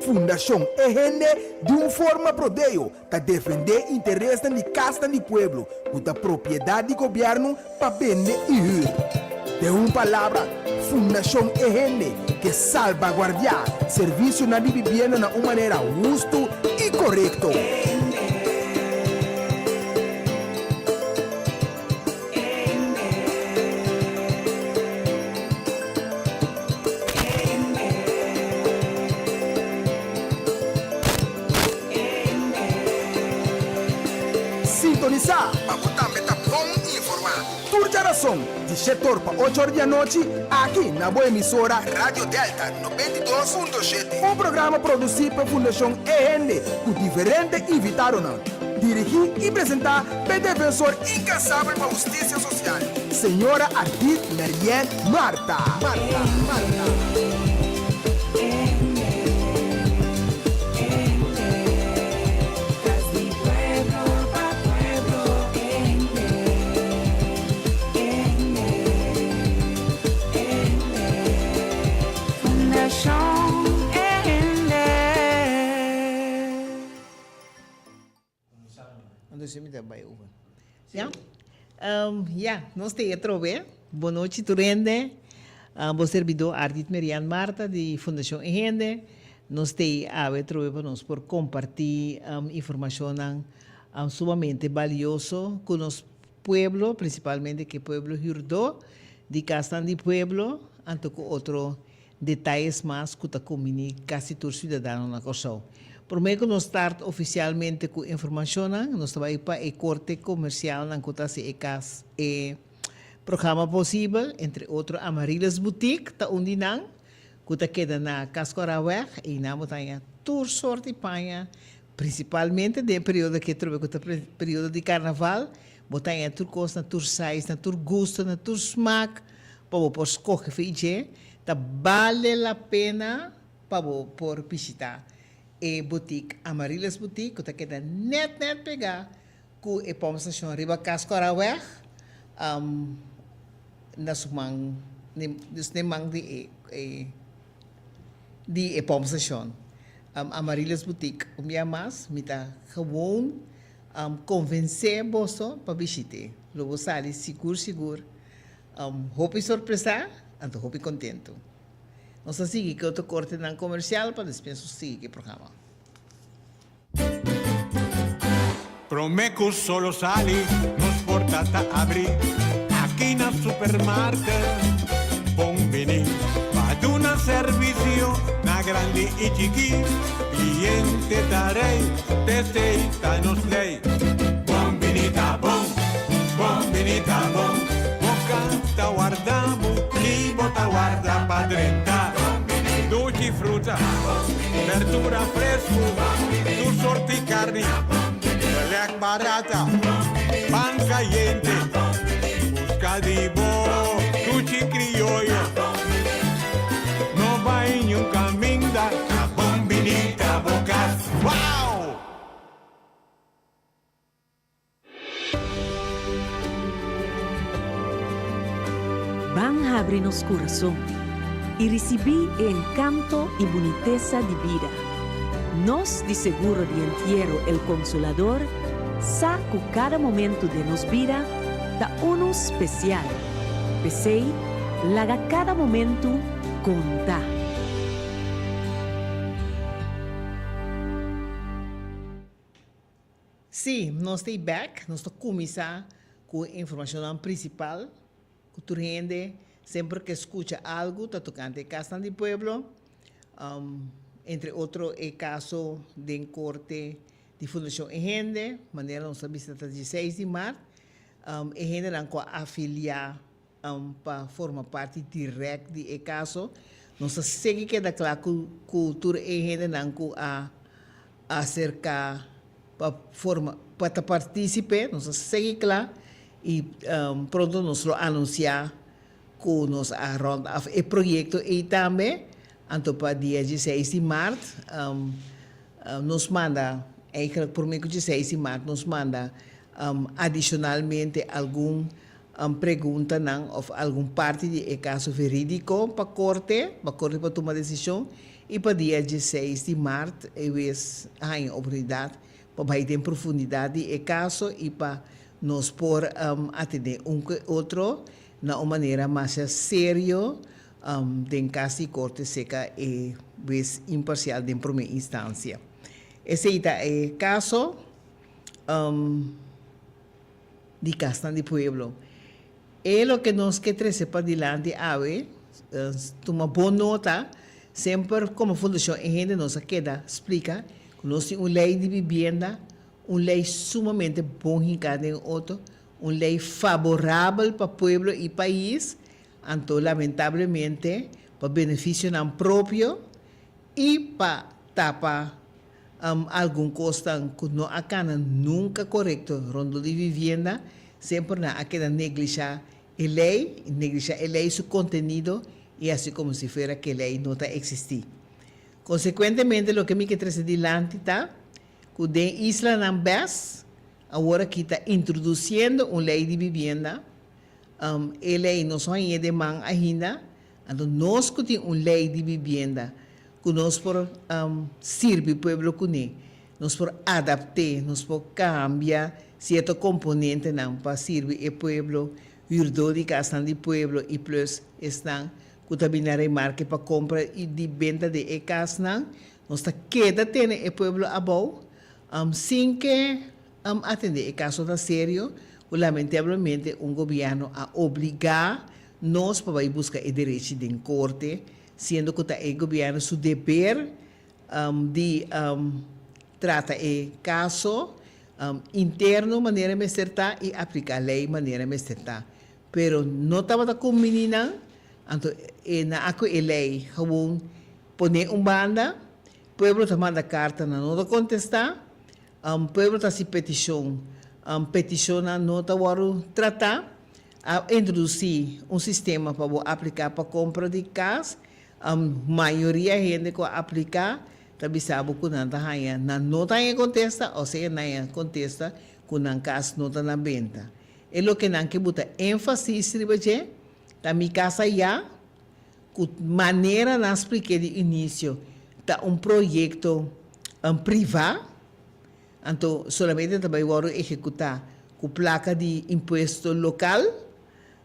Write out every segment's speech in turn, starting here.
Fundashon E Hende di un forma prodeo ta defendé interesnan di kasnan di pueblo ku ta propiedat di gobièrnu pa bende i hür. Den un palabra, Fundashon E Hende ke salbaguardiá servisionan di bibienda na un manera hustu i korekto. Sintonisá pa bo tambe ta bon informá. Tur djarason di shetor pa ocho or di anochi aki na bo emisora Radio Delta 92.7. Un programa produsí pa Fundashon E Hende ku diferente invitadonan. Dirigí i presentá p'e defensor inkansabel pa hustisia sosial, señora Ardit Merienne Martha. Martha. Martha. Anto mi ta bai over. Ya? Ya, nos ta e atrobe. Bon nochi tur hende. Bo serbidó Ardit Merian Martha di Fundashon E Hende. Nos ta ei awe atrobe pa nos por kompartí informashonnan sumamente balioso ku nos pueblo, prinsipalmente ku e pueblo hürdó di kasnan di pueblo, anto ku otro Detayes mas ku ta kumbiní kasi tur siudadano na Kòrsou. Promé ku nos start ofisialmente ku informashonnan, nos ta bai pa e korte komersialnan ku ta hasi e kas e programa posibel, entre otro Amarilis Boutique ta un di nan, ku ta keda na Kaskoraweg. Einan bo ta haña tur sort di paña, prinsipalmente den e periodo aki atrobe ku ta periodo di karnaval, bo ta haña tur kos na tur size, na tur gusto, na tur smak. Pa bo por skohe for dje, ta bale la pena pa bo por bishita e boutique Amarilis Boutique ku ta keda nèt nèt pegá ku e pompstation riba Kaskoraweg, na su man, dus n'e man di e di e pompstation. Amarilis Boutique, un bia mas mi ta gewoon konvensé boso pa bishit'é. Lo bo sali sigur sigur Hopi sorpresá, anto hopi kontentu. Nos ta sigui ku otro kortenan komersial pa despues nos sigui ku e programa. Prome ku solo sali, nos porta ta abri aki na Supermarket. Bon bini pa duna servisio na grandi i chikí. Kliente ta rei, t'esei ta nos lei. Bon bini ta bon, bon bini ta bon. Bo canta warda bo, ni bo ta warda pa drenta. Duchi fruta, berdura fresco, tur sorti carni, belek barata, pan cayente. Busca di bo duchi crioyo, no bay niun caminda. Bon bini ta bo cas, wow! Ban habri nos kurason i risibí e enkanto i bunitesa di bida. Nos di Seguro di Entiero El Consolador sa ku kada momentu den nos bida ta unu spesial. P'esei, laga kada momentu konta! Sí, nos ta bek, nos ta kuminsá ku e informashonnan prinsipal ku tur hende semper ke skucha algu ta tokante e kasnan di pueblo, entre otro e kaso den korte di Fundashon E Hende, manera nos a bisa ta dieseis di mart, e hendenan ku a afiliá Pa forma parti direct di e caso, nos ta sigui keda cla cu cu tur e hendenan cu a acerca pa forma pa ta participe, nos ta sigui cla y pronto nos lo anuncia cu nos a rond af e proyecto ey tambe, anto pa dia dieseis di maart nos manda, eigenlijk prome cu dieseis di maart nos manda adicionalmente algun Preguntanan of algun parti di e kaso verídiko pa korte, pa korte por tuma desishon. I pa dia dieseis di mart e wes a haña oportunidat pa bai den profundidat di e kaso i pa nos por atendé un ku e otro na un manera masha serio den kas di korte seka e wes imparsial den promé instansia. Esei ta e kaso di kasnan di pueblo. E loke nos ke trese padilanti awe, tuma bon nota, semper komo Fundashon e hende nos a keda splika ku nos tin un lei di bibienda, un lei sumamente bon hinká den otro, un lei faborabel pa pueblo i pais, anto lamentablemente pa benefisionan propio i pa tapa Algun kosnan ku no a kana nunka korekto rondó di vivienda, semper nan a keda neglishá e lei, neglishá e lei su kontenido i hasi komo si fuera ku e lei no ta eksistí. Konsekuentemente loke mi ke trese dilanti ta ku den islanan bes awor aki ta introdusiendo un lei di bibienda, E lei no so hañ'é den man ainda, anto nos ku tin un lei di bibienda ku nos por sirbi pueblo kuné, nos por adapt'é, nos por kambia sierto komponentenan pa sirbi e pueblo, hürdó di kasnan di pueblo i plus esnan ku ta bini na remarke pa kompra i di benta di e kasnan, nos ta keda tene e pueblo abou sin ke Am atende e kaso ta serio ku lamentablemente un gobierno a obligá nos pa bai buska e derechi den korte, siendo ku ta e gobierno su deber di trata e kaso interno manera mester ta i apliká lei manera mester ta. Pero no tabata kumbiní nan, anto e nan a ku e lei gewoon pone un banda, pueblo ta manda karta nan no ta kontestá. Pueblo ta hasi petishon. Petishonnan no ta wòrdu tratá. A introdusí un sistema pa bo apliká pa kompra di kas. Mayoria hende ku a apliká ta bisa bo ku nan ta haña nan no ta haña kontesta o sea nan haña kontesta ku nan kas no ta na benta. E loke nan ke buta énfasis riba dje ta mi kas ayá ku manera nan splik'é di inisio ta un proyekto privá, anto solamente ta bai wòrdu ehekutá ku plaka di impuesto lokal,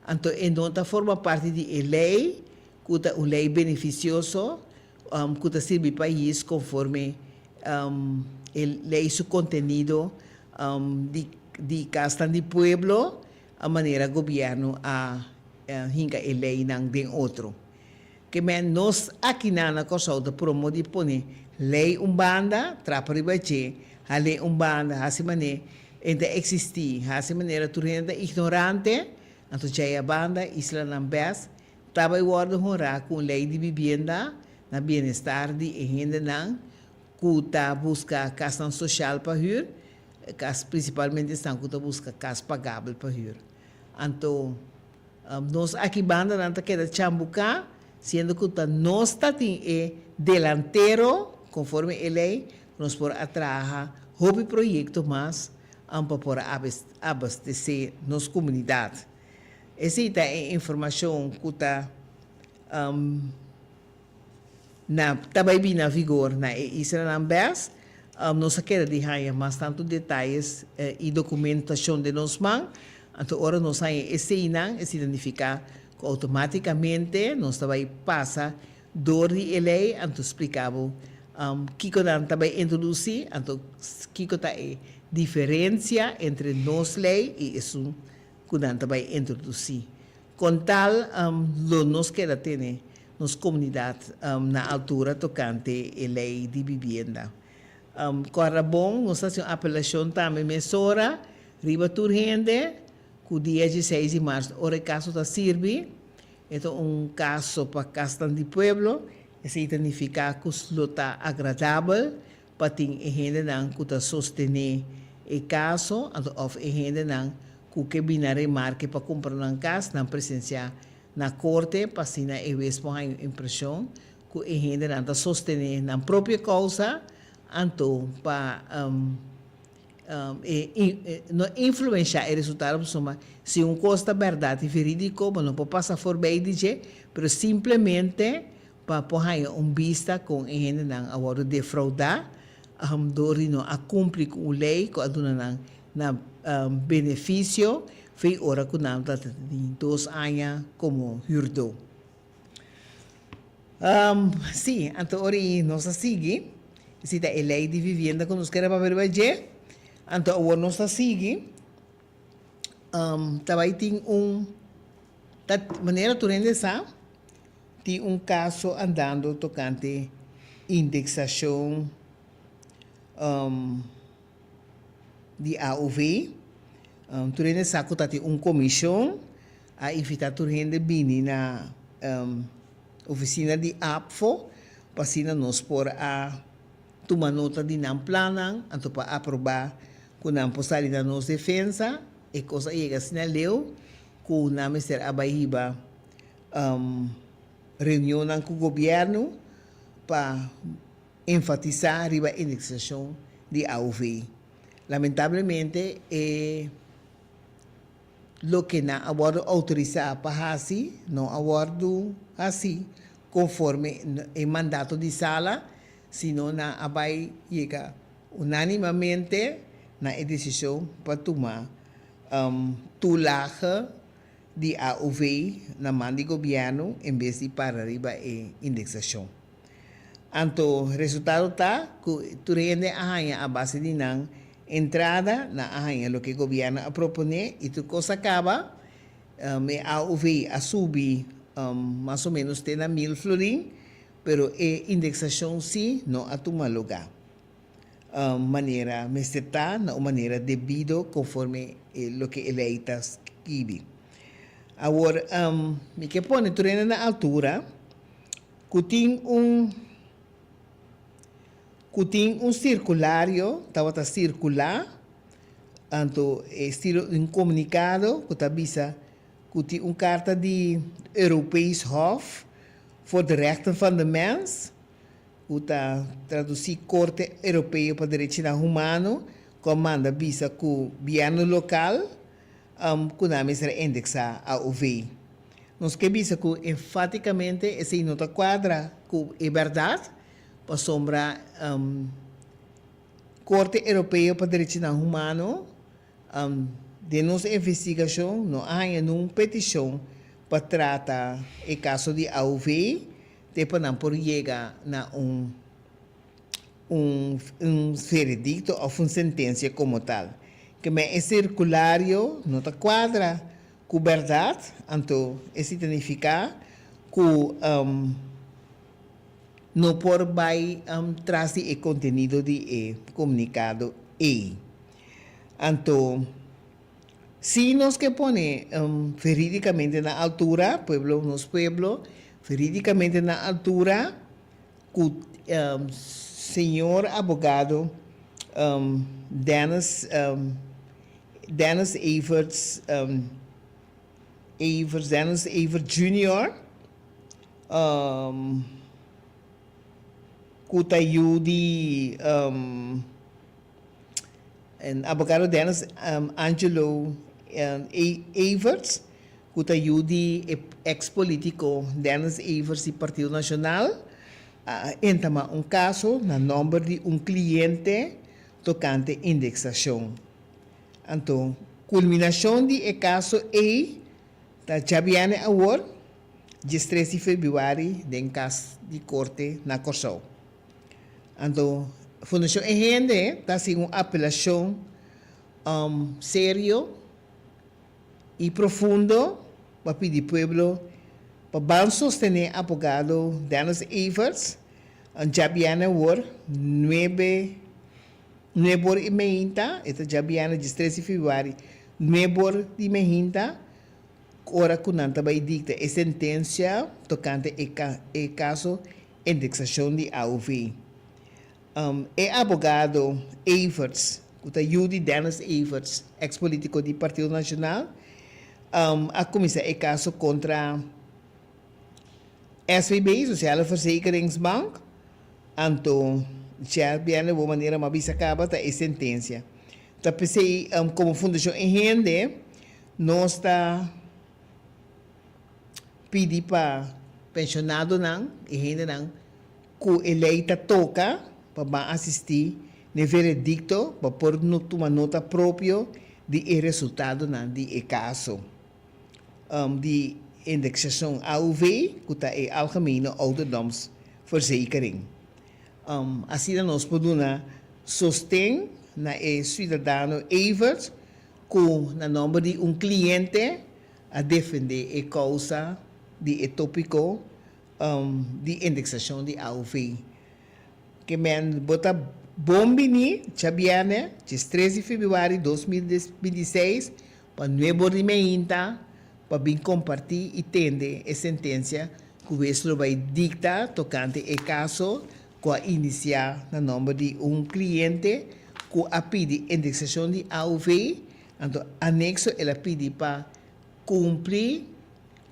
anto e no ta forma parti di e lei ku ta un lei benefisioso ku ta sirbi pais konforme e lei su kontenido di kasnan di pueblo A manera gobièrnu a hinka e leinan den otro. Ke men nos akinan na Kòrsou ta promo di pone lei un banda, trapa riba dje, hal'é un banda, hasi manera e ta eksistí, hasi manera tur hende ta ignorante, anto djei a banda islanan bes ta bai wòrdu honrá ku un lei di bibienda na bienestar di e hendenan ku ta buska kasnan soshal pa hür. Kas, prinsipalmente esnan ku ta buska kas pagabel pa hür. Anto, nos aki bandanan ta keda chambuká, siendo ku ta nos ta tin e delantero, konforme e lei, ku nos por a traha hopi proyekto mas pa por a abastesé nos komunidat. Esei ta e informashon ku ta Na ta bai bini na vigor na e islanan bes. Nos a keda di haña mas tantu detayes i dokumentashon den nos man. Anto ora nos haña eseinan, esei ta nifiká ku outomátikamente nos ta bai pasa dor di e lei, anto splika bo kiko nan ta bai introdusí, anto kiko ta e diferensia entre nos lei i esun ku nan ta bai introdusí. Kon tal lo nos keda tene nos komunidat na altura tokante e lei di bibienda? Kòrda bon, nos ta hasi un apelashon tambe mesora riba tur hende ku dia dieseis di mars ora e kaso ta sirbi, e ta un kaso pa kasnan di pueblo, esei ta nifiká ku lo ta agradabel pa tin e hendenan ku ta sostené e kaso anto òf e hendenan ku ke bini na remarke pa kumpra nan kas nan presensiá na korte pa asina e wes por haña un impreshon ku e hendenan ta sostené nan propio kousa anto pa e no influenshá e resultado pasobra si un kos ta bèrdat i verídiko bo no por pasa forbei di dje pero simplemente. pa por haña un bista kon e hendenan a wòrdu defroudá dor di no a kumpli ku un lei ku a duna nan na benefisio fei ora ku nan ta tin dos aña komo hürdó. Sí, anto ora i nos a sigui, esei ta e lei di vivienda ku nos kere papia riba dje, anto awor nos ta sigui, ta bai tin un, ta manera tur hende sa, tin un kaso andando tokante indeksashon di AOV. Tur hende sa ku ta tin un komishon a invitá tur hende bini na ofisina di APFO pa asina nos por a tuma nota di nan plannan anto pa aprobá ku nan por sali na nos defensa. E kos a yega asina leu ku nan mester a bai hiba reunionnan ku gobièrnu pa enfatisá riba indeksashon di AOV. Lamentablemente e loke nan a wòrdu outorisá pa hasi no a wòrdu hasí konforme e mandato di sala, sino nan a bai yega unánimamente na e desishon pa tuma toelage di AOV na man di gobièrnu en bes di para riba e indeksashon. Anto resultado ta cu tur hende a haña a base di nan entrada, nan a haña loke gobierno a propone y tur cos a caba. E AOV a subi mas o menos te na mil florin, pero e indexacion si no a tuma luga manera mester ta, na un manera debido conforme loke e ley ta skibi. Awor mi ke pone tur hende na altura. Ku tin un ku tin un sirkulario tabata sirkulá, anto e estilo di un komunikado ku ta bisa ku tin un karta di Europees Hof voor de Rechten van de Mens, ku ta tradusí Korte Europeo pa Derechinan Humano, ku a manda bisa ku bièrnu lokal ku nan mester a indeksá AOV. Nos ke bisa ku enfatikamente esei no ta kuadra ku e bèrdat, pasobra Korte Europeo pa Derechinan Humano den nos investigashon no a haña nun petishon pa trata e kaso di AOV te pa nan por yega na un un veredikto òf un sentensia komo tal. Kemey e sirkulario no ta kuadra Ku bèrdat, anto, esei ta nifiká ku no por bai tras di e kontenido di e komunikado ei. Anto, si nos ke pone verídikamente na altura, pueblo, nos pueblo, verídikamente na altura ku señor abogado Dennis Dennis Everts Everts Dennis Everts Junior ku ta yu di abogado Dennis Angelo Everts ku ta yu di e eks politiko Dennis Everts di Partido Nashonal a entamá un kaso na nòmber di un kliente tokante indeksashon. Anto, kulminashon di e kaso ei ta djabièrnè awor, diestres di febrüari, den kas di korte na Kòrsou. Anto, Fundashon E Hende ta hasi un apelashon serio i profundo pa pidi pueblo pa ban sostené abogado Dennis Everts djabièrnè awor, nuebe Nuebe or i meinta, e ta djabièrnè diestres di febrüari, nuebe or di meinta, ora ku nan ta bai dikta e sentensia tokante e e kaso indeksashon di AOV. E abogado Everts, ku ta yu di Dennis Everts, eks politiko di Partido Nashonal, a kuminsá e kaso kontra SVB, Sociale Verzekeringsbank, anto dja bièrnè bo manera m'a bisa kaba ta e sentensia. Ta p'esei komo Fundashon E Hende nos ta pidi pa pa. penshonadonan i hendenan ku e lei ta toka pa ban asistí n'e veredikto pa por tuma nota propio di e resultadonan di e kaso di indeksashon AOV ku ta e Algemene Ouderdomsverzekering. Asina nos por duna sosten na e suidadano Evert ku na nòmber di un kliente a defendé e kousa di e tópiko di indeksashon di AOV. Ke men bo ta bon bini djabièrnè diestres di febrüari 2026 pa nuebe or di meinta pa bin kompartí i tende e sentensia ku wes lo bai dikta tokante e kaso ku a inisiá na nòmber di un kliente ku a pidi indeksashon di AOV, anto anekso el a pidi pa kumpli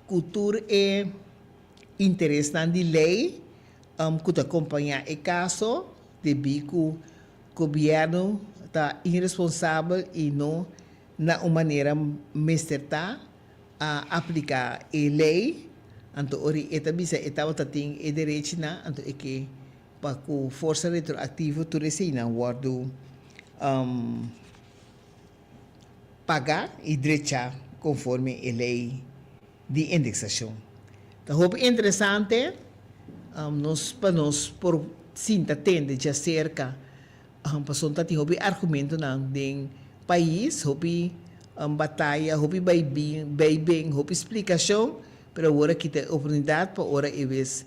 ku tur e interesnan di lei ku ta kompañá e kaso debí ku gobièrnu ta iresponsabel i no na un manera mester ta a apliká e lei, anto ora e ta bisa e tabata tin e derechinan, anto e ke pa ku forsa retroaktivo tur eseinan wòrdu pagá i drechá konforme e lei di indeksashon. Ta hopi interesante nos pa nos por sinta tende djaserka Pasobra ta tin hopi argumentonan den pais, hopi bataya, hopi bai-bin, hopi splikashon, pero awor aki ta e oportunidat pa ora e wes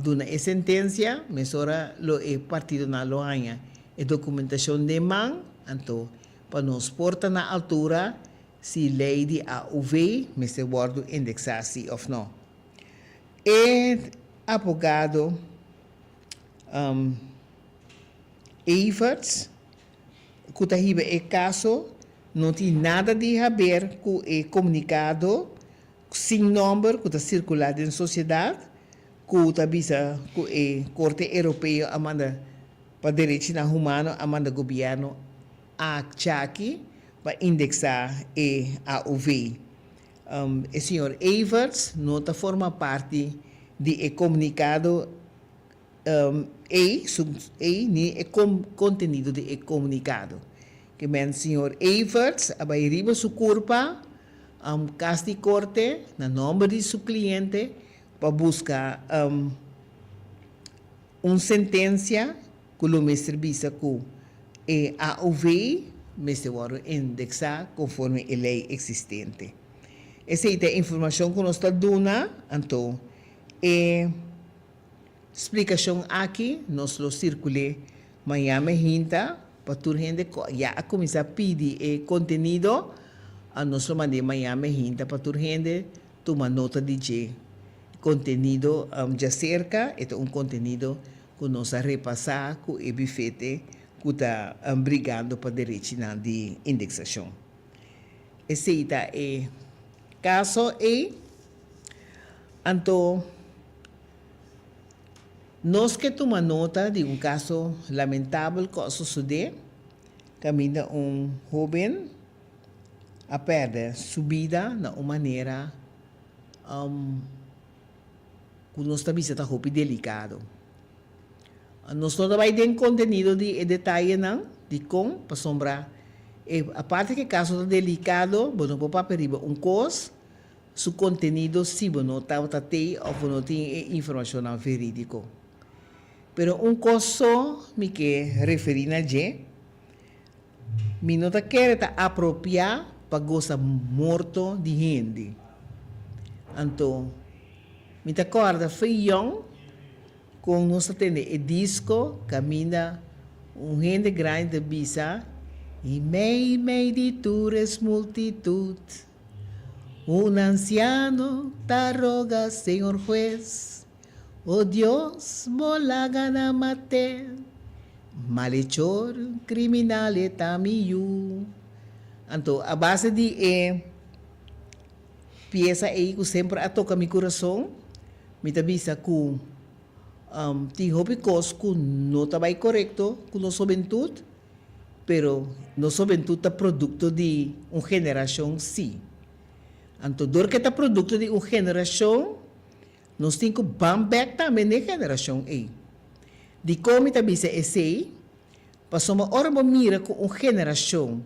duna e sentensia, mesora lo e partidonan lo haña e dokumentashon den man, anto pa nos por ta na altura si lei di AOV mester wòrdu indeksá si òf no. E abogado. Everts, ku ta hiba e kaso, no tin nada di haber ku e komunikado sin nòmber ku ta sirkulá den sosiedat ku ta bisa ku e Korte Europeo a manda pa Derechinan Humano a manda gobièrnu achaki pa indeksá e AOV. E señor Everts no ta forma parti di e komunikado Ei, su, ei ni e contenido di e comunicado. Ke men señor Everts a bai riba su curpa cas di corte na nomber di su cliente pa busca un sentencia cu lo mester bisa cu e AOV mester wordo indexa conforme e ley existente. Esey ta e informacion cu nos ta duna, anto e. Splikashon aki nos lo sirkul'é maña mehinta pa tur hende ku ya a kuminsá pidi e kontenido, nos lo mand'é maña mehinta pa tur hende tuma nota di dje. Kontenido djaserka e ta un kontenido ku nos a repasá ku e bifete ku ta brigando pa derechinan di indeksashon. Esei ta e kaso ei. Anto. Nos ke tuma nota di un kaso lamentabel ku a sosodé kaminda un hóben a pèrdè su bida na un manera ku nos ta bisa ta hopi delikado. Nos no ta bai den kontenido di e detayenan dikon, pasobra e aparte ku e kaso ta delikado bo no por papia riba un kos Su kontenido si bo no tabata tei òf bo no tin e informashonnan verídiko. Pero un kos so mi ke referí na dje, mi no ta kere ta apropiá pa gosa morto di hende. Anto, mi ta kòrda fei yòn kon nos ta tende e disko kaminda un hende grandi ta bisa, I mei mei di tur es multitut. Un ansiano ta roga Señor Hues, O Dios, bo laga nan mat'é, malechor, kriminal e ta mi yu. Anto a base di e piesa ei ku semper a toka mi kurason, mi ta bisa ku tin hopi kos ku no ta bai korekto ku nos hobentut, Pero nos hobentut ta produkto di un generashon sí. Anto dor ke ta produkto di un generashon, Nos tin ku ban bèk tambe n'e generashon ei. Dikon mi ta bisa esei? Pasobra ora bo mira ku un generashon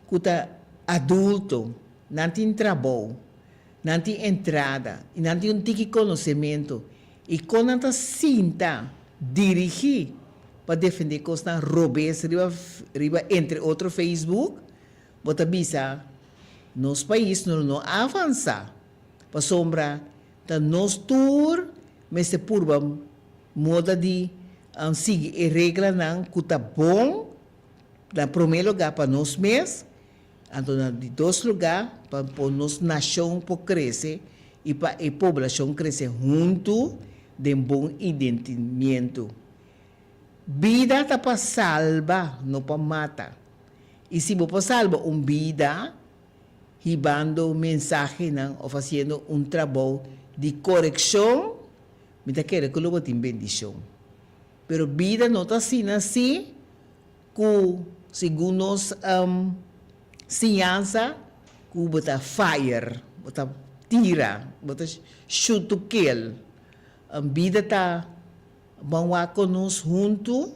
ku ta adulto, nan tin trabou, nan tin entrada i nan tin un tiki konosementu i kon nan ta sinta dirigí pa defendé kosnan robes riba riba entre otro Facebook, bo ta bisa nos pais no lo no a avansá pasobra ta nos tur mester purba moda di sigui e reglanan ku ta bon na promé lugá pa nos mes, anto na di dos lugá pa por nos nashon por krese i pa e poblashon krese huntu den bon identimiento. Bida ta pa salba, no pa mata. I si bo por salba un bida hibando mensahenan òf hasiendo un trabou di korekshon, mi ta kere ku lo bo tin bendishon. Pero bida no ta asina si ku segun nos siñansa ku bo ta fire, bo ta tira, bo ta shoot to kill. Bida ta ban wak ku nos huntu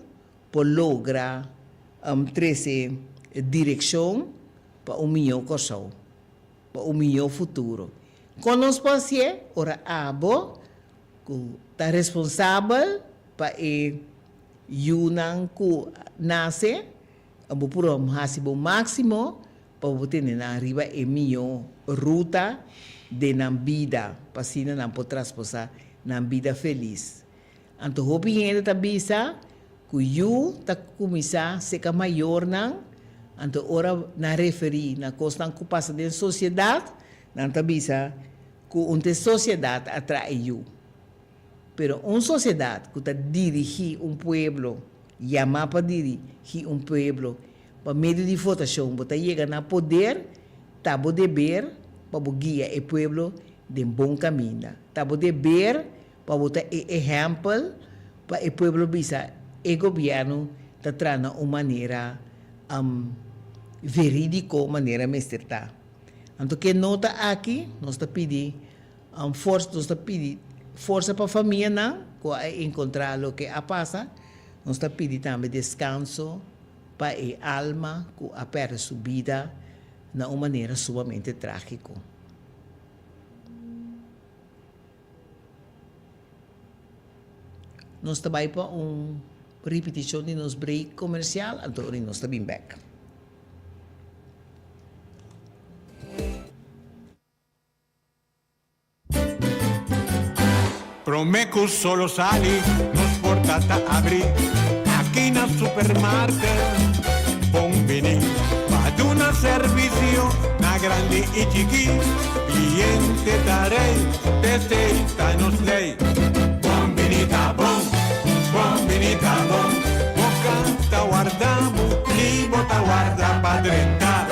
por logra trese direkshon pa un mihó Kòrsou, pa un mihó futuro. Kon nos por hasié? Ora abo ku ta responsabel pa e yunan ku nase, bo por hasi bo máksimo pa bo tene nan riba e mihó ruta den nan bida, pa asina nan por trasposá nan bida felis. Anto hopi hende ta bisa ku yu ta kuminsá seka mayornan, anto ora nan referí na kosnan ku pasa den sosiedat, nan ta bisa ku un ta e sosiedat a trae yu. Pero un sosiedat ku ta dirigí un pueblo, yamá pa dirigí un pueblo, pa medio di votashon bo ta yega na poder, ta bo deber pa bo guia e pueblo den bon kaminda. Ta bo deber Pa bo ta e ehèmpel pa e pueblo bisa e gobièrnu ta traha na un manera verídiko manera mester ta. Anto ke nota aki nos ta pidi forsa nos ta pidi forsa pa famianan ku a enkontrá loke a pasa, nos ta pidi tambe deskanso pa e alma ku a pèrdè su bida na un manera sumamente trágiko. Nos ta bai pa un ripitishon di nos break komersial, anto ora nos ta bin bek. Prome cu solo sali, nos porta ta abri aki na Supermarket. Bon bini pa duna servicio na grandi y chiki. Cliente ta rey, p'esey ta nos ley. Bon bini ta bon, bon bini ta bon. Bo canta warda bo, ni bo ta warda pa drenta.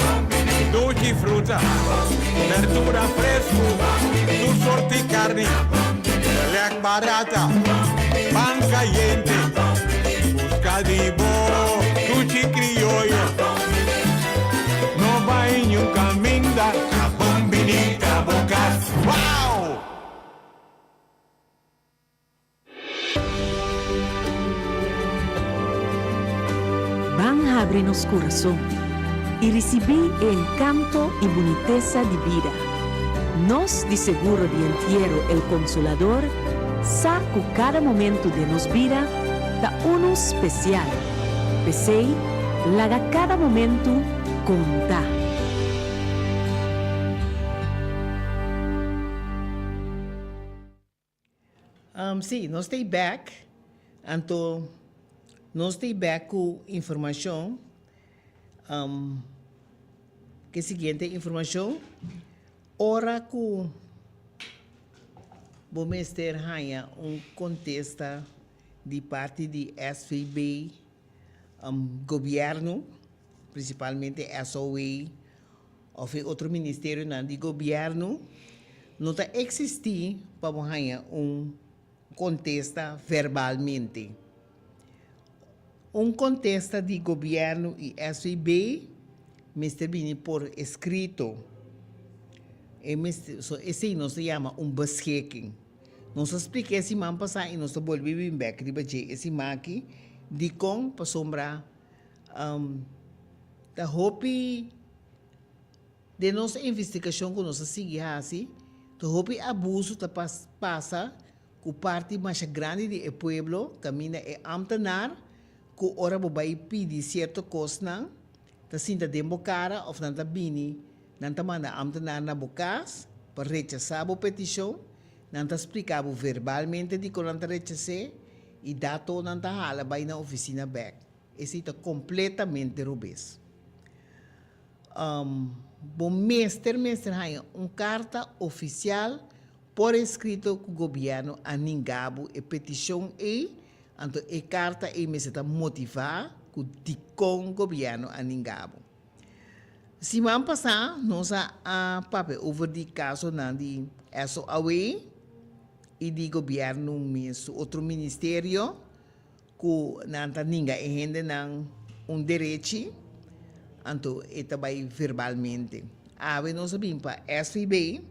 Dushi fruta, berdura fresco, tur sorti carni, lek barata, pan cayente. Busca di bo dushi crioyo. No bai niun caminda, ta bon bini ta bo cas. Wow! Ban habri nos curason y ricibi e encanto y bunitesa di bida. Nos di Seguro di Entiero El Consolador sa cu cada momento den nos bida ta uno special. P'esey, laga cada momento conta. Sí, nos ta bek. Anto nos ta bek ku informashon. Ke siguiente informashon. Ora ku bo mester haña un kontesta di parti di SVB, gobièrnu, prinsipalmente SOA òf e otro ministerionan di gobièrnu, no ta eksistí pa bo haña un kontesta verbalmente. Un kontesta di gobièrnu i SVB mester bini por eskrito. E mester, so esei nos ta yama un beschikking. Nos a splika e siman pasá i nos ta bolbe bin bèk riba dje e siman aki dikon pasobra ta hopi den nos investigashon ku nos a sigui hasi ta hopi abuso ta pasa ku parti masha grandi di e pueblo kaminda e ámtenar ku ora bo bai pidi sierto kosnan ta sinta den bo kara òf nan ta bini, nan ta manda ámtenar na bo kas pa rechasá bo petishon, nan ta splika bo verbalmente dikon nan ta rechas'é i dato nan ta hala bai nan ofisina bèk. Esei ta kompletamente robes. Bo mester mester haña un karta ofisial por eskrito ku gobièrnu a ninga bo e petishon ei Anto e karta ei mester ta motivá ku dikon gobièrnu a ninga bo. Siman pasá nos a a papia over di kasonan di SOAW i di gobièrnu mes su otro ministerio ku nan ta ninga e hendenan un derechi, anto e ta bai verbalmente. Awe nos a bin pa SVB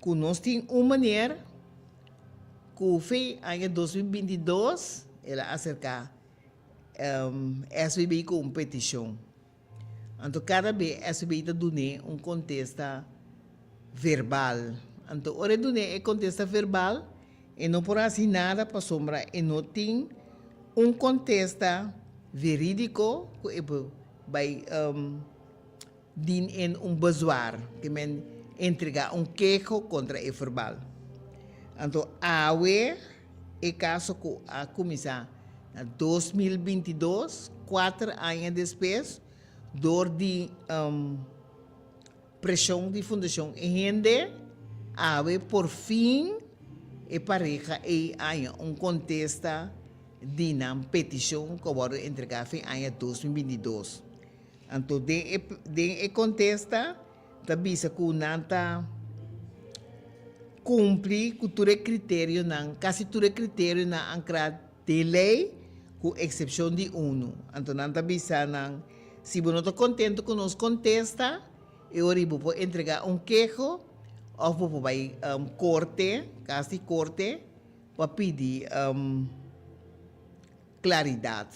ku nos tin un meneer. Ku fin aña 2022 el a aserká SVB ku un petishon. Anto kada be SVB ta dun'é un kontesta verbal. Anto ora e dun'é e kontesta verbal e no por hasi nada pasobra e no tin un kontesta verídiko ku e por bai Dien in un bezwaar, ke men entregá un keho kontra e verbal. Anto awe e kaso ku a kuminsá na 2022, kuater aña despues, dor di preshon di Fundashon E Hende, awe por fin e pareha ei haña un kontesta di nan petishon ku a wòrdu entregá fin aña 2022. Anto den e den e kontesta ta bisa ku nan ta kumpli ku tur e kriterionan, kasi tur e kriterionan ankrá den lei ku eksepshon di unu. Anto nan ta bisa nan, si bo no ta kontentu ku nos kontesta, e ora ei bo por entregá un keho òf bo por bai korte, kas di korte, pa pidi klaridat.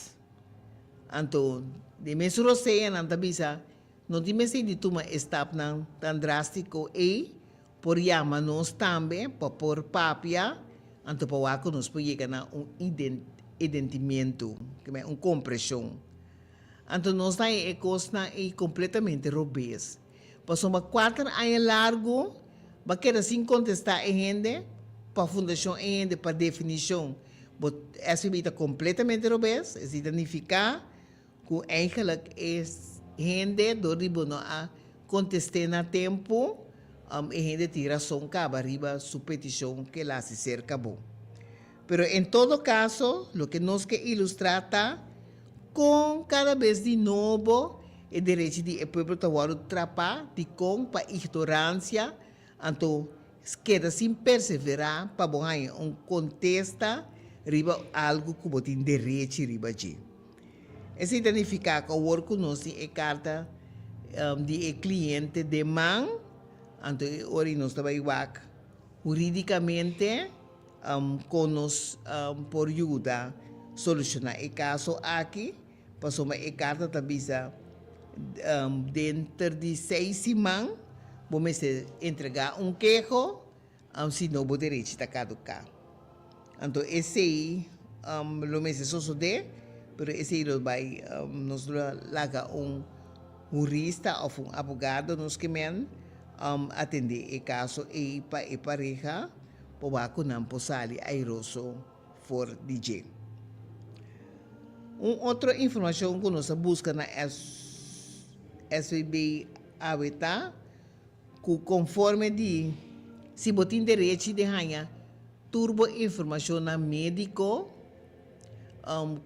Anto, den mes rosea nan ta bisa, No tin mester di tuma e stapnan tan drástiko ei, por yama nos tambe pa por papia, anto pa wak ku nos por yega na un identimiento, un kompreshon. Anto nos ta haña e kosnan ei kompletamente robes. Pasobra kuater aña largu bo a keda sin kontestá e hende, pa fundashon e hende pa definishon Bo SVB ta completamente robes, esei ta nifica cu eigenlijk e hende door di bo no a conteste na tempo, e hende tin razon caba riba su peticion cu el a haci cerca bo. Pero en todo caso, loke nos ke ilustra ta con cada bes di nobo e derechi di e pueblo ta wordo trapa, dicon pa ignorancia, Anto, keda sin perseverá pa bo haña un kontesta riba algu ku bo tin derechi riba dje. Esei ta nifiká ku awor ku nos tin e karta di e kliente den man, anto e ora ei nos ta bai wak hurídikamente kon nos por yuda solushoná e kaso aki. Pasobra e karta ta bisa, Denter di seis siman bo mester entregá un keho, si no bo derechi ta kaduká. Anto esei lo mester sosodé, pero esei lo bai, nos lo laga un hurista òf un abogado nos ke men atendé e kaso ei pa e pareha por wak ku nan por sali airoso. For di dje. Un otro informashon ku nos a buska na SVB awe ta ku konforme di si bo tin derechi di haña tur bo informashonnan médiko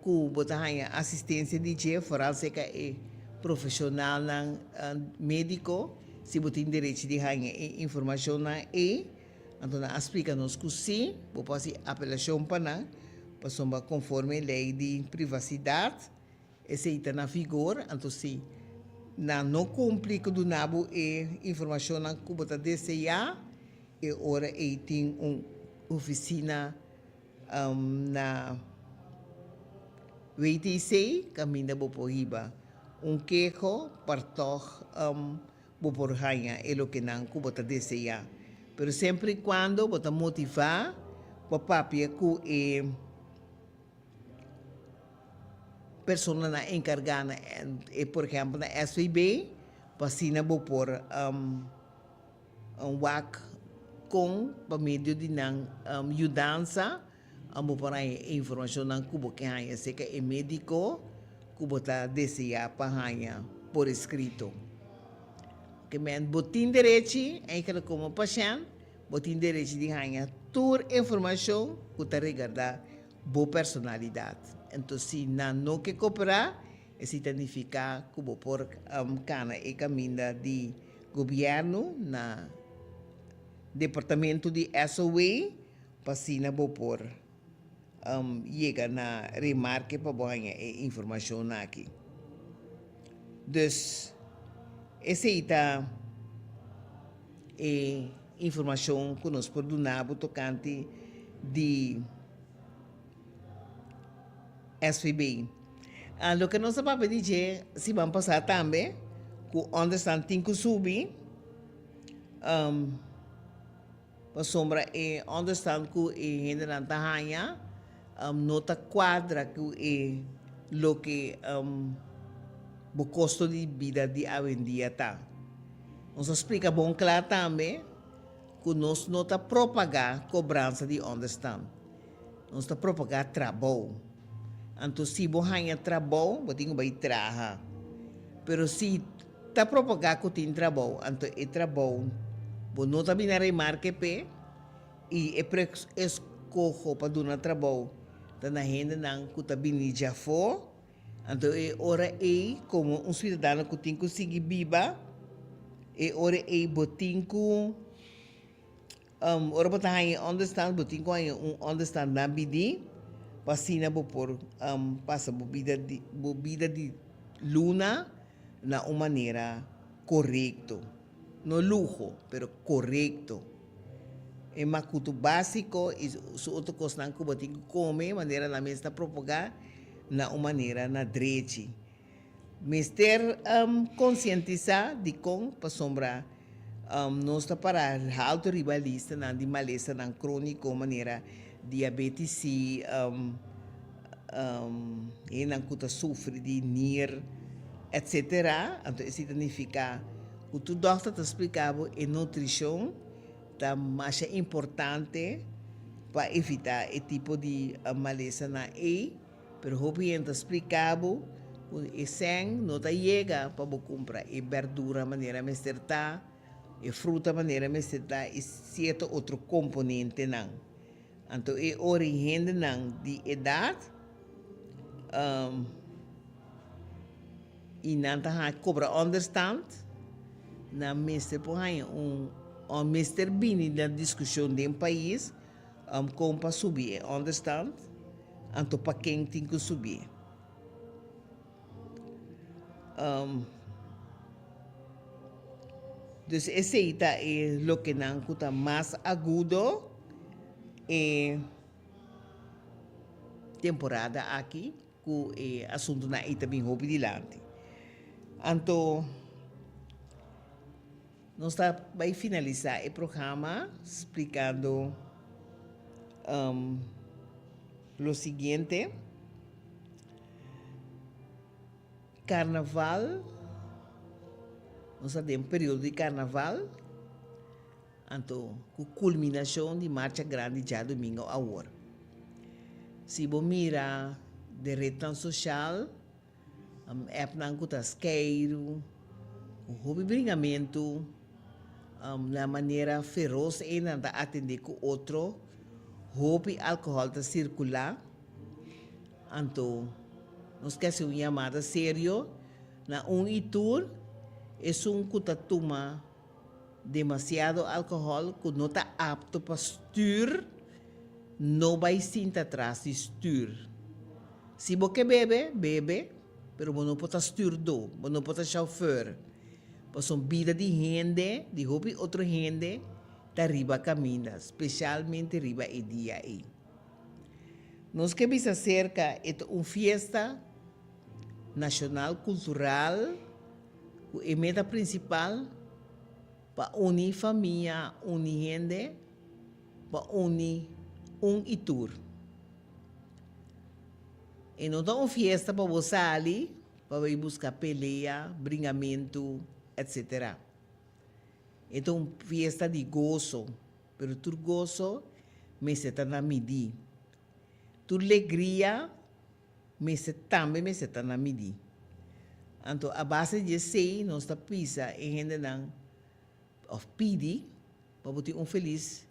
ku bo ta haña asistensia di dje, foral serka e profeshonalnan médiko, si bo tin derechi di haña e informashonnan ei. Anto nan a splika nos ku sí, bo por hasi apelashon pa nan, pasobra konforme lei di privasidat esei ta na vigor, anto si nan no kumpli ku duna bo e informashonnan ku bo ta deseá, e ora ei tin un. oficina na WTC kaminda bo por hiba un keho pa tòg bo por haña e lokenan ku bo ta deseá. Pero semper i kuando bo ta motivá pa papia ku e personanan enkargá na e por ehèmpel na SVB pa asina bo por wak kon pa medio di nan yudansa bo por haña e informashonnan ku bo ke haña aserka e médiko ku bo ta deseá pa haña por eskrito. Ke men bo tin derechi eigenlijk komo pashènt bo tin derechi di haña tur informashon ku ta regardá bo personalidat. Enton si nan no ke koperá Esei ta nifiká ku bo por kana e kaminda di gobièrnu na departamento di SOA pa asina bo por yega na remarke pa bo haña e informashonnan aki. Dus esei ta e informashon ku nos por duna bo tokante di SVB. Loke nos a papia di dje siman pasá tambe, ku ònderstan tin ku subi, pasobra e ònderstan ku e hendenan ta haña no ta kuadra ku e loke bo kosto di bida di awendia ta. Nos a splika bon kla tambe ku nos no ta propagá kobransa di ònderstan. Nos ta propagá trabou. Anto si bo haña trabou, bo tin ku bai traha. Pero si ta propagá ku tin trabou, anto e trabou bo no ta bini a remarke p'e i e eskoho pa duna trabou ta na hendenan ku ta bini djafó. Anto e ora ei, komo un siudadano ku tin ku sigui biba, e ora ei bo tin ku. Ora bo ta haña e onderstand, bo tin ku haña un onderstand na bidí, pa asina bo por pasa bo bida di bo bida di luna na un manera korekto. No luho, pero korekto. E makutu básiko i su otro kosnan ku bo tin ku kome, manera nan mes ta propagá, na un manera na drechi. Mester konsientisá dikon pasobra nos ta para haltu riba listanan di malesanan króniko manera diabetes si hendenan ku ta sufri di nir etsetera. Anto esei ta nifiká ku tur dòkter ta splika bo e nutrishon ta masha importante pa evitá e tipo di malesanan ei. Pero hopi hende ta splica bo cu e cen no ta yega pa bo cumpra e berdura manera mester ta, e fruta manera mester ta y cierto otro componentenan. Anto e ora e hendenan di edad y nan ta haña cobra onderstand, nan mester por haña un, o mester bini na discusion den pais Kon pa subi e onderstand, anto pa ken tin ku subié? Dus esei ta e lokenan ku ta mas agudo e temporada aki ku e asuntunan ei ta bin hopi dilanti. Anto. Nos ta bai finalisá e programa splikando lo siguiente, Karnaval, nos ta den periodo di karnaval, anto ku kulminashon di marcha grandi djadumingu awor. Si bo mira den retnan soshal, Appnan ku ta skeiru, ku hopi bringamentu, na manera feros ei nan ta atendé ku otro, hopi alkohòl ta sirkulá. Anto nos ke hasi un yamada serio na un i tur esun ku ta tuma demasiado alkohòl ku no ta apto pa stür, no bai sinta tras di stür. Si bo ke bebe, bebe, pero bo no por ta stürdó, bo no por ta chauffeur. Pasobra bida di hende, di hopi otro hende, ta riba kaminda, spesialmente riba e dia ei. Nos ke bisa serka e ta un fiesta nashonal kultural ku e meta prinsipal pa uni famia, uni hende, pa uni un i tur. E no ta un fiesta pa bo sali pa bai buska pelea, bringamentu, etc. E ta un fiesta di goso, pero tur goso mester ta na midí. Tur legria mester tambe mester ta na midí. Anto a base di esei nos ta pisa e hendenan òf pidi pa bo tin un felis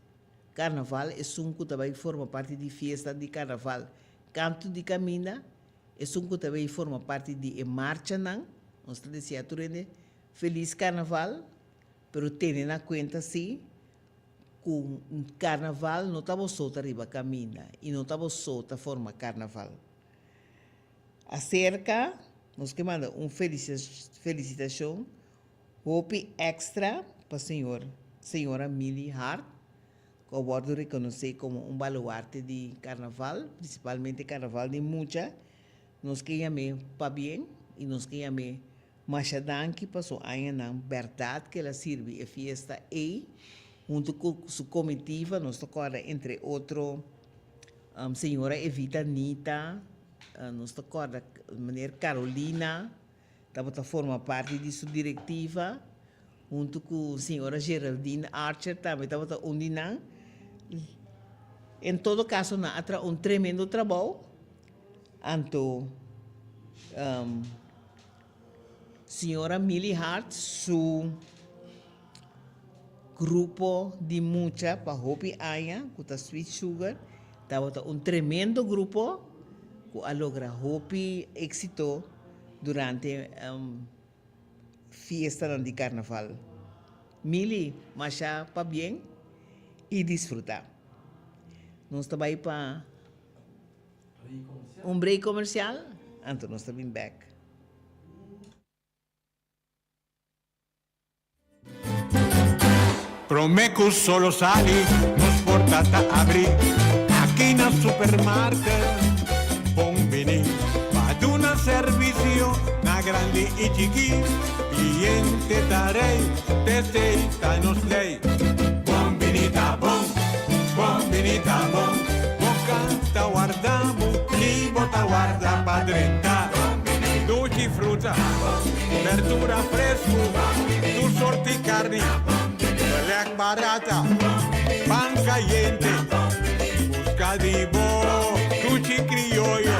karnaval, esun ku ta bai forma parti di fiesta di karnaval kantu di kaminda, esun ku ta bai forma parti di e marchanan, nos ta desea tur hende felis karnaval, pero tene na kuenta si ku karnaval no ta bo so ta riba kaminda i no ta bo so ta forma karnaval. Aserka nos ke manda un felisitashon hopi èkstra pa señor señora Milly Hart ku a wòrdu rekonosé komo un baluarte di karnaval, prinsipalmente karnaval di mucha. Nos ke yam'é pabien i nos ke yam'é Masha danki pa su añanan bèrdat ku el a sirbi e fiesta ei huntu ku su komitiva, nos ta kòrda entre otro señora Evita Nita, nos ta kòrda meneer Carolina tabata forma parti di su direktiva huntu ku señora Geraldine Archer tambe tabata un di nan. En todo kaso nan a traha un tremendo trabou. Anto Señora Milly Hart su grupo di mucha pa hopi aña ku ta Sweet Sugar tabata un tremendo grupo ku a logra hopi éksito durante fiestanan di karnaval. Milly, masha pabien i disfrutá. Nos ta bai pa. Un break comercial, anto nos ta bin bek. Prome cu solo sali, nos porta ta abri aki na Supermarket. Bon bini pa duna servicio na grandi y chiki. Cliente ta rey, t'esey ta nos ley. Bon bini ta bon, bon bini ta bon. Bo canta warda bo, ni bo ta warda pa drenta. Dushi fruta, berdura fresco, tur sorti carni, belek barata, pan cayente. Busca di bo dushi crioyo.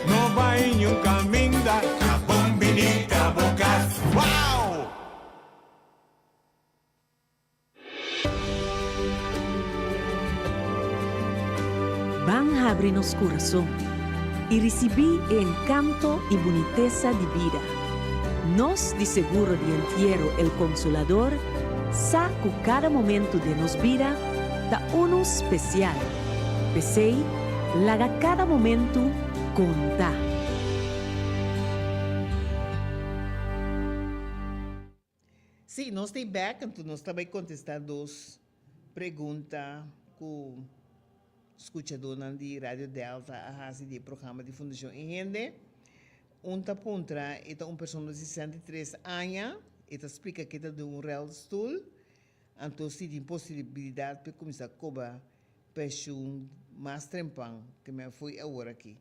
No bay niun caminda, ta bon bini ta bo cas. Wow! Ban habri nos kurason i risibí e enkanto i bunitesa di bida. Nos di Seguro di Entiero El Consolador sa ku kada momentu den nos bida ta unu spesial. P'esei, laga kada momentu konta. Sí, nos ta e bek, anto nos ta bai kontestá dos pregunta ku skuchadónan di Radio Delta a hasi di e programa di Fundashon E Hende. Un ta puntra, e ta un persona di 63 aña, e ta splika ke ta den un rèlstul, anto si tin posibilidat p'e kuminsá koba penshun mas trempan ke men fo'i awor aki.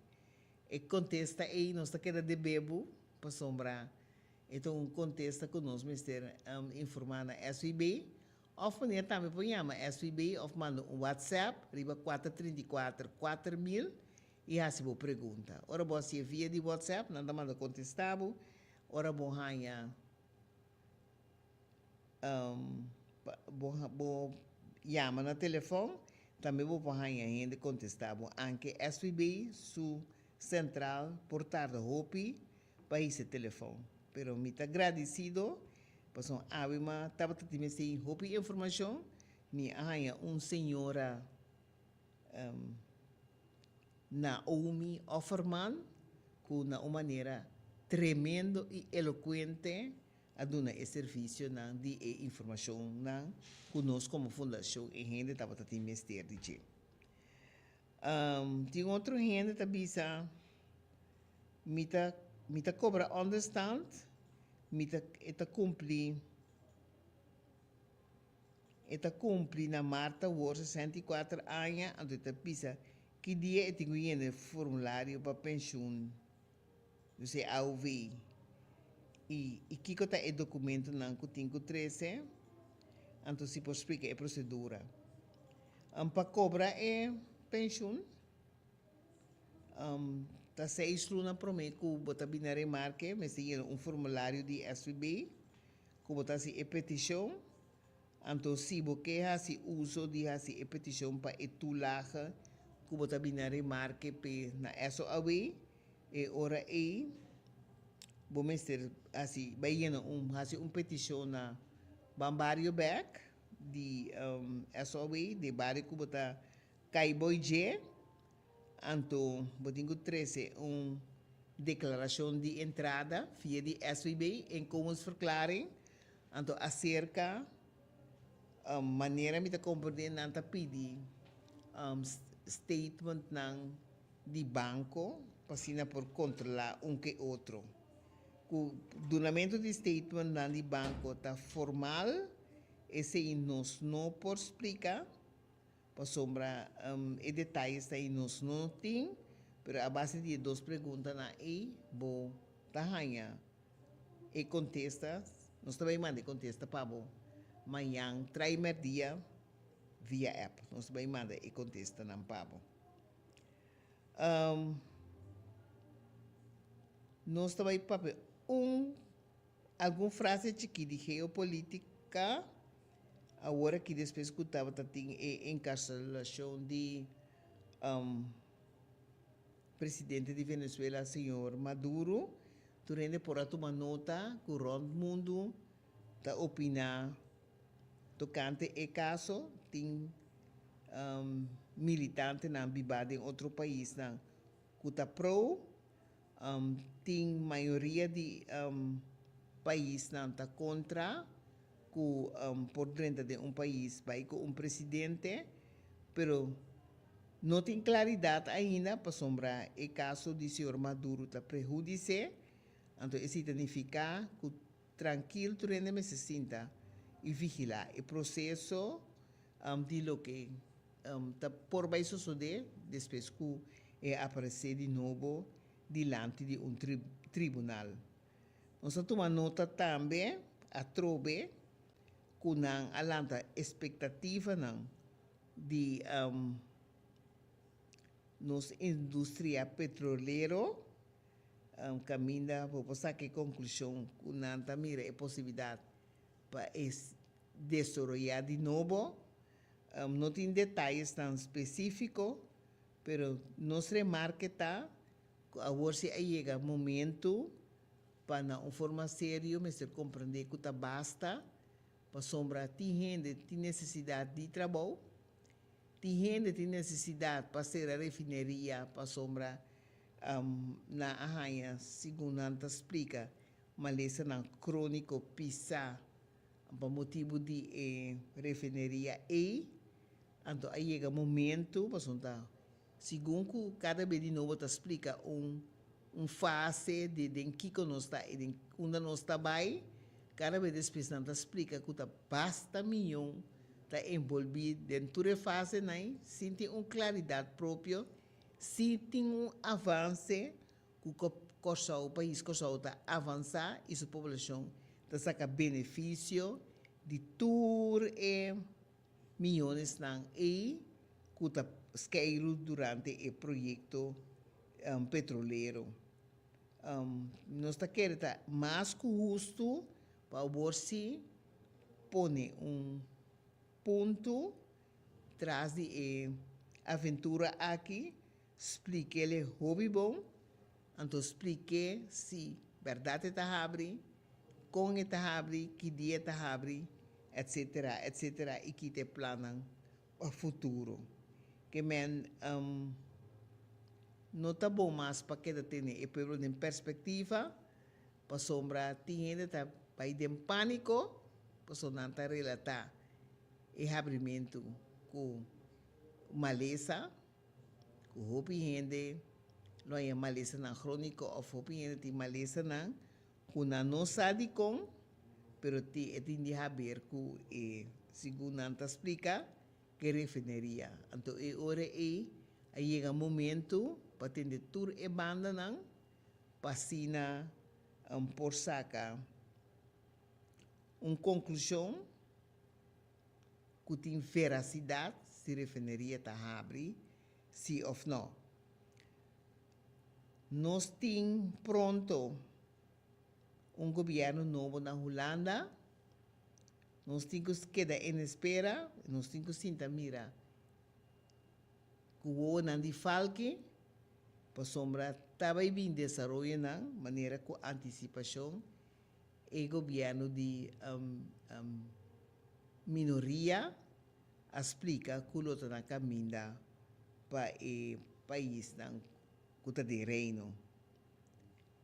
E kontesta ei nos ta keda debé bo pasobra E ta un kontesta ku nos mester informá na SVB òf manera tambe por yama SVB òf manda un WhatsApp riba kuater 34 4000 i hasi bo pregunta. Ora bo hasié via di WhatsApp nan ta manda kontestá bo ora bo haña bo bo yama na telefòn tambe bo por haña hende kontestá bo anke SVB su sentral por tarda hopi pa hisa e telefon. Pero mi ta gradisido pasobra awe ma tabata tin mester hopi informashon. Mi a haña un señora Naomi Offerman ku na un manera tremendo i elokuente. a duna e servisionan di e informashonnan ku nos komo fundashon e hende tabata tin mester di dje. Tin otro hende ta bisa, Mi ta mi ta kobra onderstand, mi ta e ta kumpli e ta kumpli na mart awor 64 aña, anto e ta bisa ki dia e tin ku yena e formulario pa penshun. Dus e AOV. I i kiko ta e dokumentonan ku tin ku trese? Anto si por splika e prosedura. Pa kobra e penshun ta seis luna promé ku bo ta bini na remarke mester yena un formulario di SVB ku bo ta hasi e petishon. Anto si bo ke hasi uso di hasi e petishon pa e toelage ku bo ta bini na remarke p'e na SOAW, e ora ei bo mester hasi bai yena un hasi un petishon na Ban Bario bèk di SOAW, di e bario ku bo ta kai boi dje. Anto bo tin ku trese un deklarashon di entrada via di SVB, inkomensverklaring. Anto aserka manera mi ta komprendé nan ta pidi statementnan di banko pa asina por kontrolá un ke otro. Ku dunamentu di statementnan di banko ta formal, esei nos no por splika. Pasobra e detayes ta ei nos no tin, pero a base di e dos preguntanan ei bo ta haña e kontesta. Nos ta bai manda e kontesta pa bo mañan trai mèrdia via app. Nos ta bai manda e kontestanan pa bo. Nos ta bai papia un Algun frase chikí di geopolítika awor aki despues ku tabata tin e enkarselashon di presidente di Venezuela señor Maduro, tur hende por a tuma nota ku rònt mundu ta opiná tokante e kaso. Tin militantenan bibá den otro paisnan ku ta pro. Tin mayoria di paisnan ta kontra ku por drenta den un pais bai ku un presidente, pero no tin klaridat ainda pasobra e kaso di señor Maduro ta prehudisé, anto esei ta nifiká ku trankil tur hende mester sinta i vigilá e proseso di loke Ta por bai sosodé despues ku e aparesé di nobo dilanti di un tribunal. Nos a tuma nota tambe atrobe ku nan a lanta espektativanan di nos industria petrolero, kaminda bo por saka e konklushon ku nan ta mira e posibilidat pa e desaroyá di nobo. No tin detayesnan spesífiko, pero nos remarke ta ku awor si a yega momentu pa na un forma serio mester komprendé ku ta basta, pasobra tin hende tin nesesidat di trabou, tin hende tin nesesidat pa sera refineria pasobra nan a haña, segun nan ta splika, malesanan króniko pisá. Pa motibu di e refineria ei, anto a yega momentu, pasobra ta segun ku kada be di nobo ta splika un un fase di den kiko nos ta i den unda nos ta bai, kada be despues nan ta splika ku ta basta miyon ta enbolbí den tur e fasenan ei, sin tin un klaridat propio, sin tin un avanse ku Kòrsou, pais Kòrsou ta avansá i su poblashon ta saka benefisio di tur e miyonesnan ei ku ta skeiru durante e proyekto petrolero. Nos ta kere ta mas ku hustu pa awor sí pone un punto tras di e aventura aki. Splik'el e hopi bon, anto splik'é si bèrdat e ta habri, kon e ta habri, ki dia e ta habri, etsetera, etsetera i ki ta e plannan pa futuro. Ke men no ta bon mas pa keda tene e pueblo den perspektiva, pasobra tin hende ta. bai den pániko pasobra nan ta relatá e habrimentu ku malesa, ku hopi hende lo haña malesanan króniko òf hopi hende tin malesanan ku nan no sa dikon, pero tin e tin di haber ku e, segun nan ta splika, ku e refineria. Anto e ora ei a yega momentu pa tende tur e bandanan pa asina por saka un konklushon ku tin verasidat si refineria ta habri si òf nò. Nos tin pronto un gobièrnu nobo na Hulanda. Nos tin ku keda en espera, nos tin ku sinta mira ku wowonan di falki, pasobra ta bai bin desaroyonan manera ku antisipashon e gobièrnu di minoria a splika ku lo ta na kaminda pa e paisnan ku ta den Reino.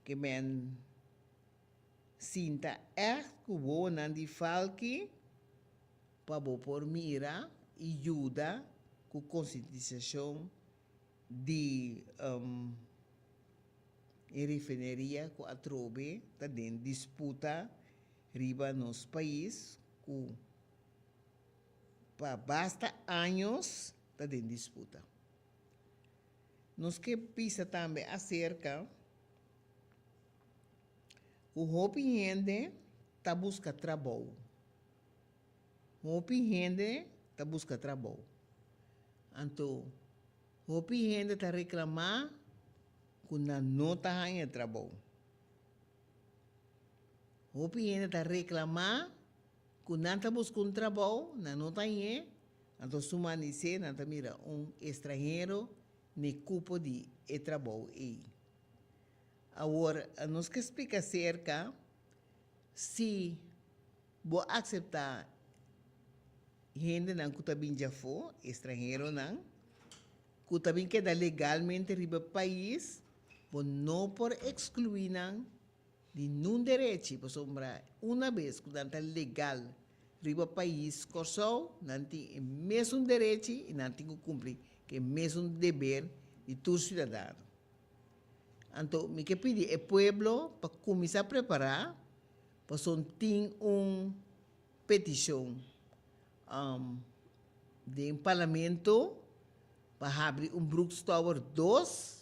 Ke men sinta ègt ku wowonan di falki pa bo por mira i yuda ku konsientisashon di e refineria ku atrobe ta den disputa riba nos pais ku pa basta años ta den disputa. Nos ke bisa tambe aserka ku hopi hende ta buska trabou. Hopi hende ta buska trabou. Anto hopi hende ta reklamá ku nan no ta haña trabou. Hopi hende ta reklamá ku nan ta buska un trabou, nan no ta hañ'é, anto su manisé nan ta mira un estranhero n'e kupo di e trabou ei. Awor, nos ke splika aserka si bo akseptá hendenan ku ta bin djafó, estranheronan, ku ta bin keda legalmente riba e pais, bo no por ekskluí nan di nun derechi, pasobra una bes ku nan ta legal riba pais Kòrsou, nan tin e mesun derechi i nan tin ku kumpli ku e mesun deber di tur siudadano. Anto mi ke pidi e pueblo pa kuminsá prepará pasobra tin un petishon den parlamento pa habri un Brooks Tower dos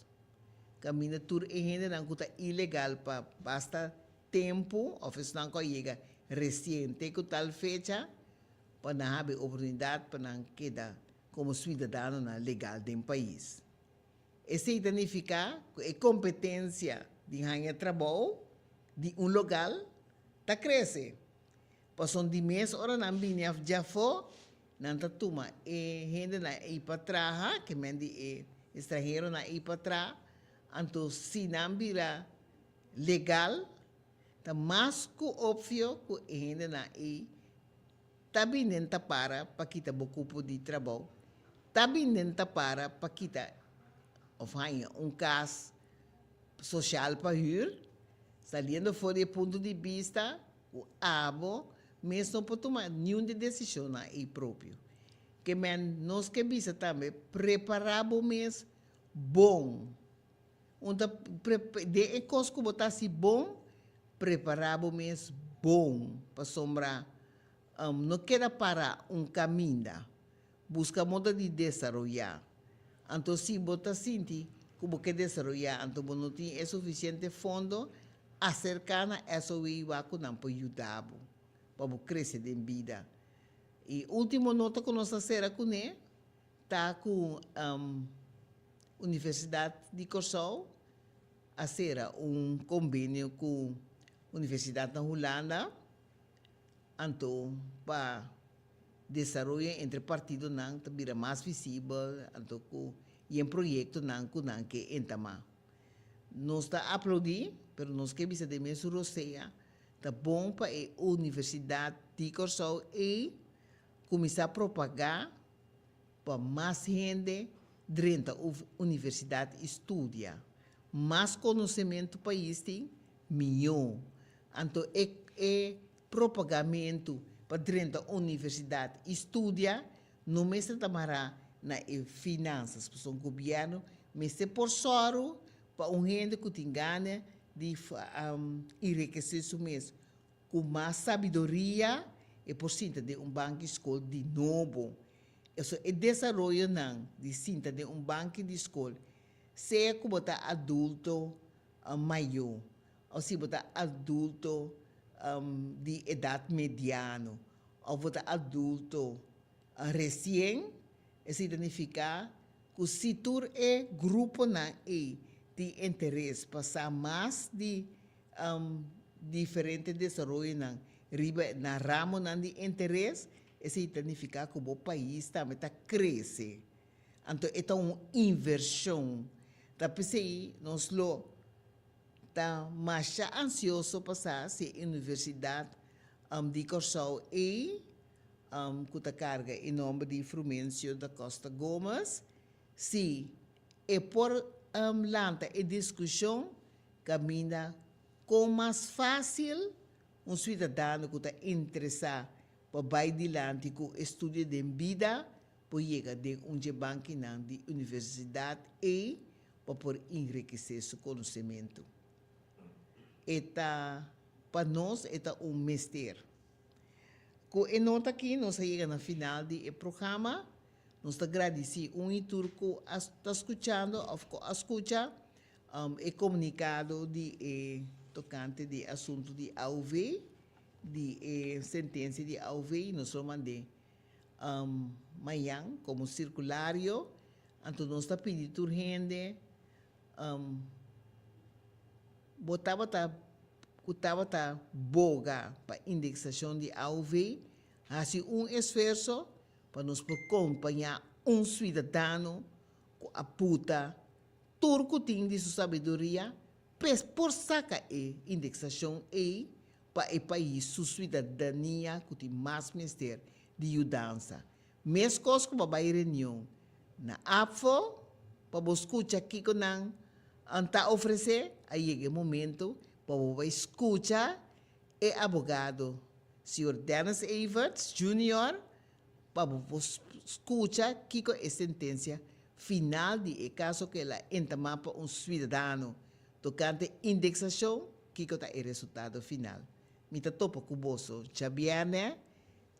kaminda tur e hendenan ku ta ilegal pa basta tempu òf esnan ku a yega resien te ku tal fecha pa nan habri oportunidat pa nan keda komo suidadanonan legal den pais. Esei ta nifiká ku e kompetensia di haña trabou di un logal ta krese. Pasobra di mes ora nan bini af djafó, nan ta tuma e hendenan ei pa traha, ke men di e estranheronan ei pa traha, anto si nan bira legal, ta mas ku opvio ku e hendenan ei Ta bin den ta para pa kita bo kupo di trabou? Ta bin den ta para pa kita of haña un kas sosial pa hür? Saliendo for di e punto di bista ku abo mes no por tuma niun di desishonnan ei propio. Ke men nos ke bisa tambe prepará bo mes bon. Un ta den e kos ku bo ta hasi bon, prepará bo mes bon pasobra no keda para un kaminda. Buska moda di desaroyá. Anto si bo ta sinti ku bo ke desaroyá anto bo no tin e sufisiente fondo, aserká na SOE wak ku nan por yuda bo pa bo krese den bida. I último nota ku nos ta sera kuné ta ku Universidat di Kòrsou a sera un kombenio ku universidat na Hulanda anto pa desaroyo entre partidonan ta bira mas visibel anto ku yen proyektonan ku nan ke entamá. Nos ta aplaudí pero nos ke bisa den mesun rosea ta bon pa e Universidat di Kòrsou ei kuminsá propagá pa mas hende drenta universidat i studia. Mas konosementu pais tin, mihó. Anto e. E propagamentu pa drenta universidat i studia no mester ta mará na e finansas, pasobra gobièrnu mester por sòru pa un hende ku tin gana di enrikesé su mes ku mas sabiduria e por sinta den un banki skol di nobo. Eso e desaroyonan di sinta den un banki di skol, sea ku bo ta adulto mayó òf si bo ta adulto di edat mediano òf bo ta adulto resien, esei ta nifiká ku si tur e gruponan ei tin interes pa sa mas di diferente desaroyonan riba nan ramonan di interes, esei ta nifiká ku bo pais tambe ta krese. Anto e ta un invershon. Ta p'esei nos lo ta masha ansioso pa sa si e universidat di Kòrsou ei, ku ta karga e nòmber di Frumencio da Costa Gomez, si e por lanta e diskushon kaminda kon mas fásil un suidadano ku ta interesá pa bai dilanti ku estudio den bida por yega den un dje bankinan di universidat ei pa por enrikesé su konosementu. E ta, pa nos e ta un mester. Ku e nota aki nos a yega na final di e programa. Nos ta gradisí un i tur ku a ta skuchando òf ku a skucha e komunikado di e tokante di e asuntu di AOV, di e sentensia di AOV. Nos lo mand'é mañan komo sirkulario. Anto nos ta pidi tur hende bo tabata ku tabata boga pa indeksashon di AOV hasi un esfuerso pa nos por kompañá un suidadano ku a puta tur ku tin di su sabiduria p'es por saka e indeksashon ei pa e pais su suidadania ku tin mas mester di yudansa. Meskos ku bo bai reunion na APFO pa bo skucha kiko nan ta ofresé, a yega e momento pa bo bai skucha e abogado señor Dennis Everts Junior pa bo por skucha kiko e sentensia final di e kaso ku el a entamá pa un suidadano tokante indeksashon, kiko ta e resultado final. Mi ta topa ku boso djabièrnè,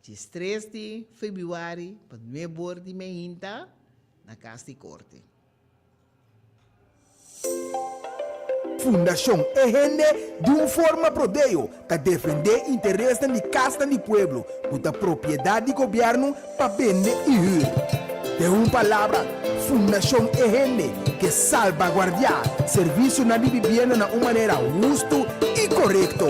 diestres di febrüari pa nueb'or di meinta na Kas di Korte. Fundashon E Hende di un forma prodeo ta defendé interesnan di kasnan di pueblo ku ta propiedat di gobièrnu pa bende i hür. Den un palabra, Fundashon E Hende ke salbaguardiá servisionan di bibienda na un manera hustu i korekto.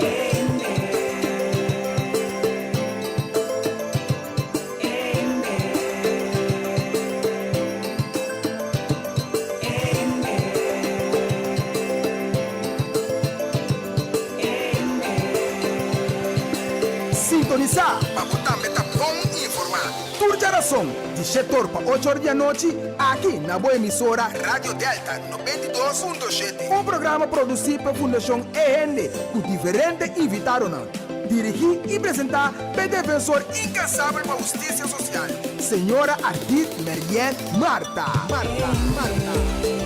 Sintonisá pa bo tambe ta bon informá. Tur djarason, di shetor pa ochor di anochi, aki na bo emisora Radio Delta 92.7. Un programa produsí pa Fundashon E Hende ku diferente invitadonan. Dirigí i presentá p'e defensor inkansabel pa hustisia sosial, señora Ardith Merien Martha. Martha. Martha.